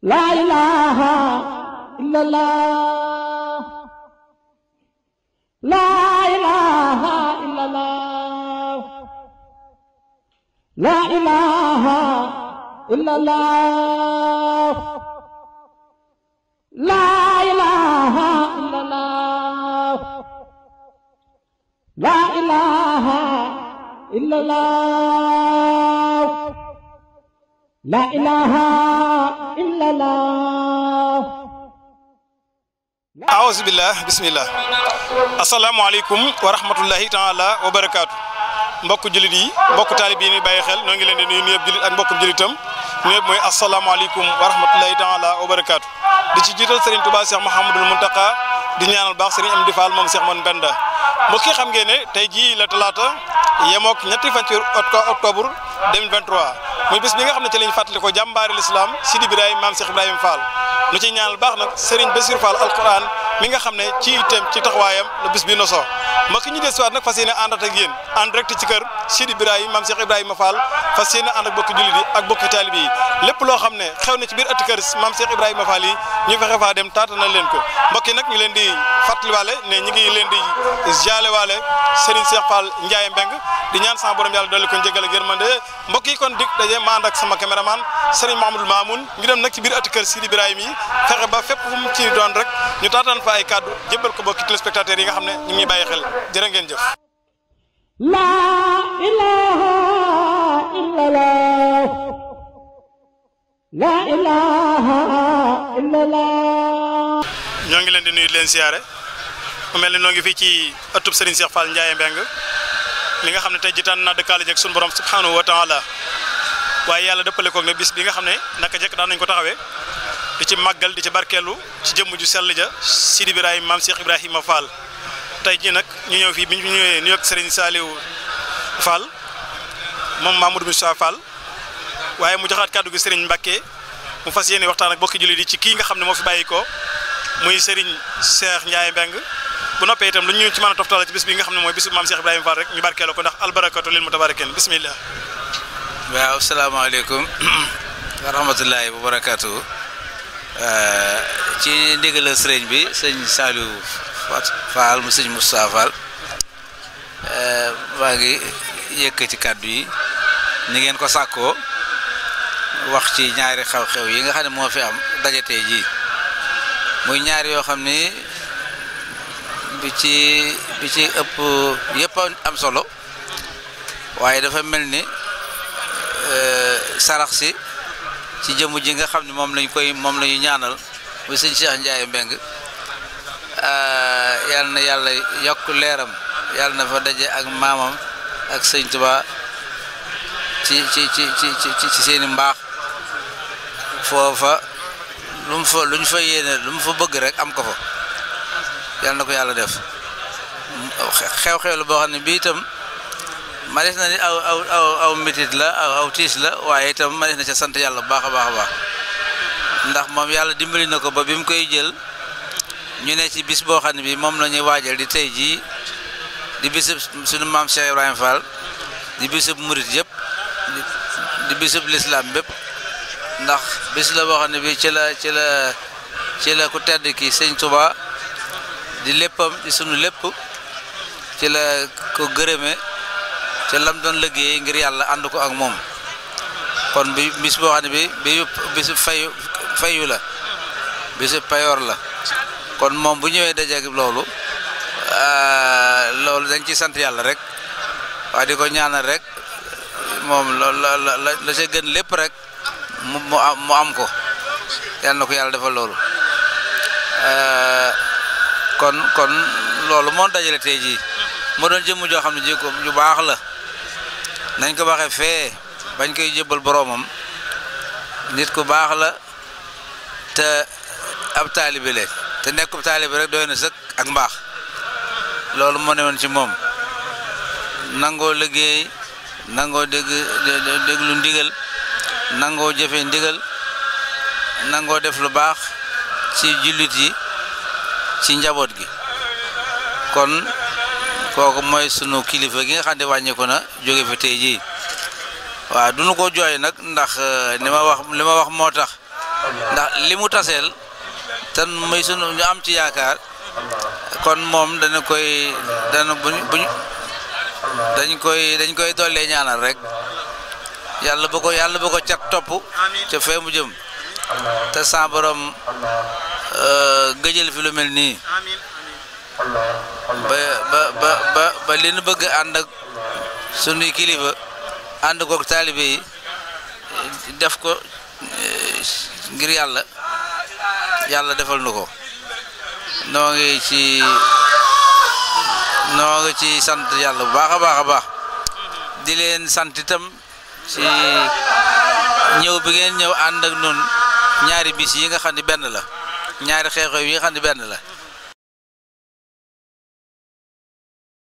لا إله إلا الله لا إله إلا الله لا إله إلا الله لا إله إلا الله لا إله إلا الله لا إله إلا الله أعوذ بالله بسم الله السلام عليكم ورحمة الله تعالى وبركاته mbokk julit yi mbokk talib yi ni baye xel no ngi len di nuyu julit ak mbokk julitam nuyu moy assalamu alaykum wa rahmatullahi ta'ala wa barakatuh di ci jital Serigne Touba Cheikh Mouhamadoul Mountakha di ñaanal baax Serigne Amdi Fall mom Cheikh Mon Benda mbokk yi xam ngeen ne tay ji la talata yemok ñetti fan ci octobre 2023 muy bis bi nga xam ne ci lañu fàttali ko jàmbaari l'islam Sidi Ibrahima Maam Cheikh Ibrahima Fall nu ci ñaanal baax nag Serigne Bassirou Fall alquran mi nga xam ne ci itam ci taxawaayam la bis bi nosoo mbokk ñi desuwaat nag fas yéene àndat ak yéen en direct ci kër Sidi Ibrahima Maam Cheikh Ibrahima Fall fas yéene ànd ak bokki jullit yi ak bokki taalibe yi lépp loo xam ne xew na ci biir ëtti kër Maam Cheikh Ibrahima Fall yi ñu fexe faa dem taatanal leen ko mbokk yi nag ñu leen di fàttaliwaale ne ñu ngi leen di jaalewaale Serigne Cheikh Fall Ndiaye Mbeng di ñaan sama borom yàlla dolli ko njëgal ak yërmande mbokk yi kon dik daje ma ànd ak sama caméraman Serigne Mahamadou Mamoun ñu dem nag ci biir ëtti kër Sidi Ibrahima yi fexe ba fépp fu mu ci doon rek ñu taataan fa ay kàddu jébbal ko bokki téléspectateurs yi nga xam ne ñu ngi bàyyi xel jërë ngeen jëf لا إله إلا الله لا إله إلا الله ñoo ngi leen di nuyu leen siyaare mu mel ni noo ngi fii ci ëttub Serigne Cheikh Fall Ndiaye Mbeng li nga xam ne tey jitaan na dëkkaale jeeg suñu borom subhanahu wa taala waaye yàlla dëppale koog ne bis bi nga xam ne naka jekk daan nañ ko taxawee di ci màggal di ci barkeelu ci jëmm ju sell ja Sidi Ibrahima Maam Cheikh Ibrahima Fall tey jii nag ñu ñëw fii bi ñu ñëwee nuyu ak Serigne Saliou Fall moom Mamadou Moussa Fall waaye mu joxaat kàddu gi Serigne Mbacké mu fas yéene waxtaan ak bokki jullit yi ci kii nga xam ne moo fi bàyyi ko muy Serigne Cheikh Ndiaye Mbeng bu noppee itam lu ñu ci mën a toftale ci bis bi nga xam ne mooy bisu Maam Cheikh Ibrahima Fall rek ñu barkeeloo ko ndax albarakatu lil mutabarakin bismillah. waaw salaamaaleykum wa rahmatullahi wa barakaatu ci ndigal sëriñ bi sëñ Saliou Fall mu sëñ Moussa Fall maa ngi yëkkati kàddu yi ni ngeen ko sàkkoo wax ci ñaari xew-xew yi nga xam ne moo fi am dajatee ji muy ñaari yoo xam ni bi ci ëpp yëpp am solo waaye dafa mel ni sarax si ci jëmm ji nga xam ne moom la ñu ñaanal muy sëñ Cheikh Ndiaye Mbeng yàlla na yàlla yokk leeram yàlla na fa daje ak maamam ak sëñ Tuba ci seeni mbaax foofa lu ñu fa yéene lu mu fa bëgg rek am ko fa yàlla na ko yàlla def xew-xew la boo xam ne bii itam ma des na ni aw métit la aw tiis la waaye itam ma des na ca sant yàlla bu baax a baax a baax ndax moom yàlla dimbali na ko ba bi mu koy jël ñu ne ci bis boo xam ne bi moom la ñuy waajal di tey jii di bisub suñu maam Cheikh Ibrahima Fall di bisub murit yëpp di bisub lislaam bépp ndax bis la boo xam ne bi ci la ku tedd ki sëñ Touba di léppam di sunu lépp ci la ko gërëme ci lam doon liggéey ngir yàlla ànd ko ak moom kon bi bis boo xam ne bi bisu fayu la bisu payoor la kon moom bu ñëwee dajeeg loolu dañ ci sant yàlla rek waaye di ko ñaanal rek moom la ca gën lépp rek mu am ko yàlla na ko yàlla defal loolu kon loolu moo dajale tey jii moo doon jëmm joo xam ne ji ko ju baax la nañ ko waxee fee bañ koy jébbal boroomam nit ku baax la te ab taalibe la te nekkub taalibe rek doy na sëkk ak mbaax loolu moo ne woon ci moom nangoo liggéey nangoo déglu ndigal nangoo jëfe ndigal nangoo def lu baax ci jullit yi ci njaboot gi kon kooku mooy sunu kilifa gi nga xam ne wàññeeku na jóge fi tey jii waaw duñu ko jooy nag ndax li ma wax moo tax ndax li mu taseel te muy sunu ñu am ci yaakaar kon moom dañ koy dollee ñaanal rek yàlla bu ko cat topp ca fee mu jëm te sa borom gëjël fi lu mel nii ba li nu bëgg ànd ak sunuy kilifa ànd kook taalibe yi def ko ngir yàlla defal nu ko noo ngi ci sant yàlla bu baax a baax di leen sant itam ci ñëw bi ngeen ñëw ànd ak nun ñaari bis yi nga xam ne benn la ñaari xew-xew yi nga xam ne benn la